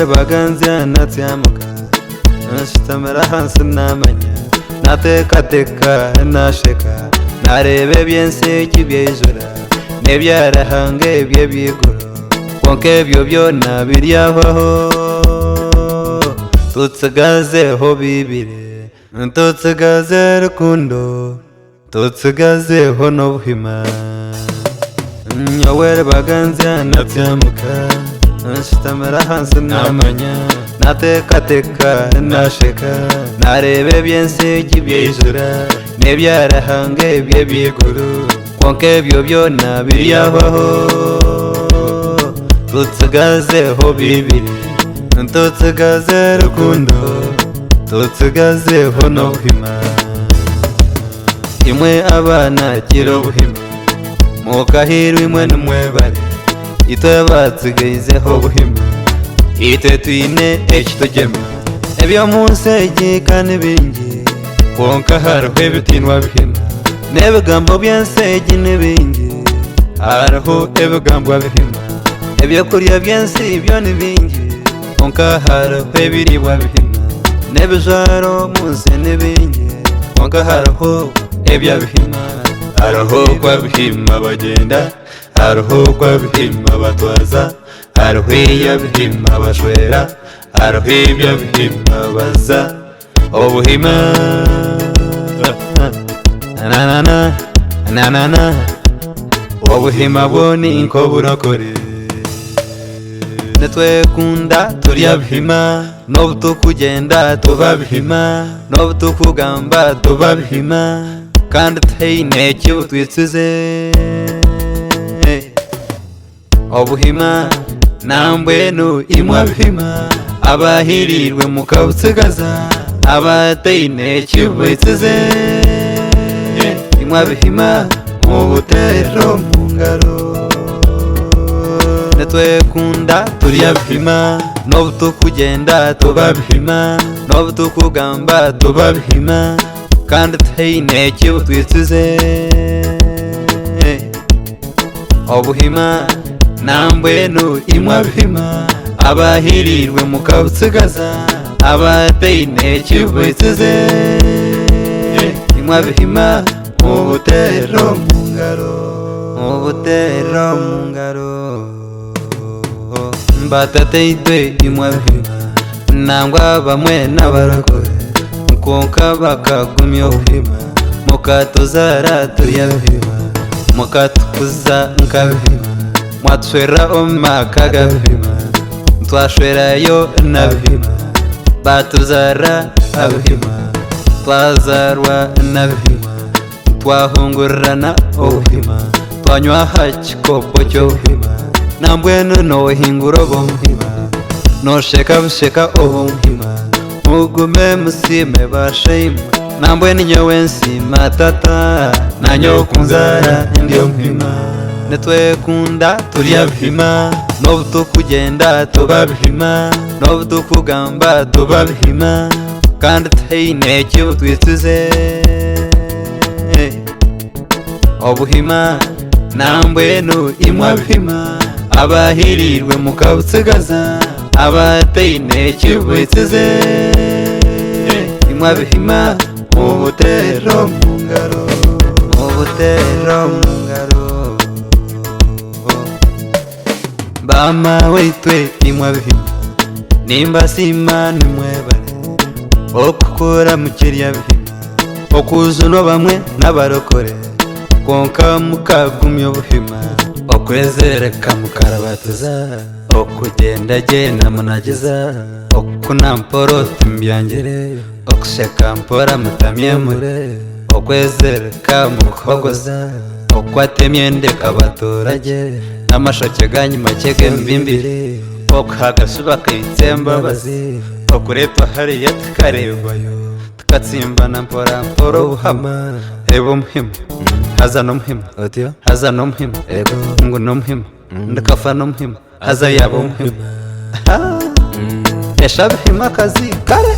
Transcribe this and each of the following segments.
Nyowere baganzya natsyamuka nshutamire ahansi namanya nateekateeka nasheka nareeba eby'ensi egi byaijura n'ebyarahanga ebyo eby'eiguru kwonka ebyo byona biryahwaho tutsigazeho bibiri tutsigaze rukundo Tutsigazeho n'obuhima. Nyowe Rubaganzya natsyamuka nshutamire ahansi namanya nateekateeka nasheka nareeba eby'ensi egi byaijura n'ebya Ruhanga ebyo eby'eiguru kwonka ebyo byona biryahwaho tutsigazeho bibiri tutsigaze rukundo tutsigazeho n'obuhima. Imwe abaana gira obuhima, mukahiirwa imwe nimwebare, itwe abatsigaizeho obuhima, itwe twine ekitugyema. Eby'omu nsi egi ka ni bingi, kwonka hariho ebitiinwa bihima. N'ebigambo by'ensi egi ni bingi, hariho ebigambwa bihima. Ebyokurya by'ensi byo ni bingi, Kwonka hariho ebiriibwa bihima, n'ebijwaro omu nsi ni bingi, kwonka hariho ebya bihima. Hariho oku abihima bagyenda, hariho oku abihima batwaza, hariho ei abihima bashwera, hariho ebi abihima baza. Obuhima na na na na na na Obuhima bwo ni nk'oburokore. Nitwekunda turi abihima, n'obu turikugyenda tuba bihima, n'obu turikugamba tuba bihima, kandi tihaine eki butwitsize. Obuhima nambwenu imwe abihima, abahiriirwe mukabutsigaza, abataine eki bubaitsize. Imwe abihima mubuteerere omu ngaro. Nitwekunda turi abihima, n'obu turikugyenda tuba bihima, n'obu turikugamba tuba bihima, kandi tihaine eki butwitsize. Obuhima nambwenu imwe abihima, abahiriirwe mukabutsigaza, abataine eki bubaitsize. Imwe abihima mubuteerere omu ngaro, mubuteerere omu ngaro. Batataitwe imwe abihima, nangwa bamwe n'abarokore, kwonka bakagumya obuhima, mukatuzaara turi abihima. Mukatukuza nka bihima, mwatushwerera omu maka ga bihima, twashwerayo na bihima, baatuzaara abihima, twazaarwa na bihima, twahungurirana obuhima, twanywa aha kikopo ky'obuhima, nambwenu noohingura obuhima, noosheka busheka obuhima. Mugume musiime bashaimwe, nambwenu nyowe nsiima tata, naanye okunzaara ndi omuhima. Nitwekunda turi abihima, n'obu turikugyenda tuba bihima, n'obu turikugamba tuba bihima, kandi tihaine eki butwitsize. Obuhima nambwenu imwe abihima, abahiriirwe mukabutsigaza. Abataine eki baitsize, imwe abihima mubuteerere omu ngaro, mubuteerere omu ngaro. Baamaweitwe imwe abihima, nimbasiima nimwebare okukora mukiri abihima, okujunwa bamwe n'abarokore, kwonka mukagumya obuhima, okwezereka mukarabatiza. Okugyenda-gyenda munagiza, Okukuna mpora oti mubyangire, Okusheka mpora mutamyemure, Okwezirika mukuhogoza, Okukwata emyenda ekabatuura gye, N'amashokye gaanyu makye g'emibimbiri, Okuhaga shi bakaitsa embabazi, Okureetwa hariya tukareebwayo, Tukatsimbana mpora mpora obuhama, Reeba omuhima, haza n'omuhima, haza n'omuhima, ngu n'omuhima. Ndikafa n'omuhima haza yaaba omuhima Eshabihima akazi kare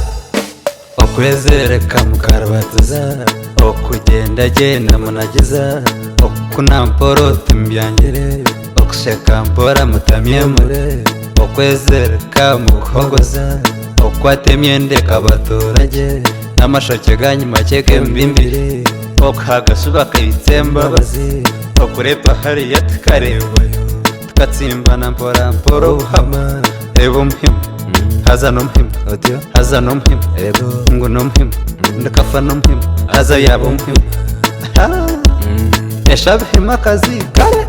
Okwezereka mukaribatiza Okugyenda gyenda munagiza Okukuna mpora oti mubyangire. Okusheka mpora mutamyemure, okwezirika mukuhogoza, okukwata emyenda ekabatuura gye, n'amashokye ganyu makye g'emibimbiri, okuhaga shuba kaitsa embabazi, okureetwa hariya tukareebwayo, tukatsimbana mpora mpora obuhama, reeba omuhima, haza n'omuhima, haza n'omuhima, ngu n'omuhima, ndikafa n'omuhima, haza yaaba omuhima. Eshabihima akazi kare.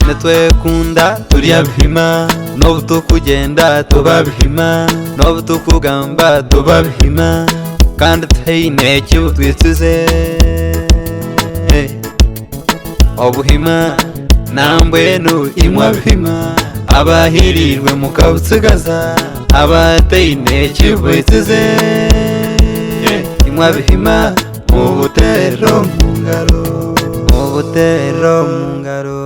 Nitwekunda turi abihima, n'obu tukugyenda tuba bihima, n'obu tukugamba tuba bihima, kandi tihaine eki butwitsize. Obuhima nambwenu imwe abihima, abahiiriirwe mukabutsigaza, abataine eki bwitsize. Imwe abihima mubuteerere omu ngaro, mubuteerere omu ngaro.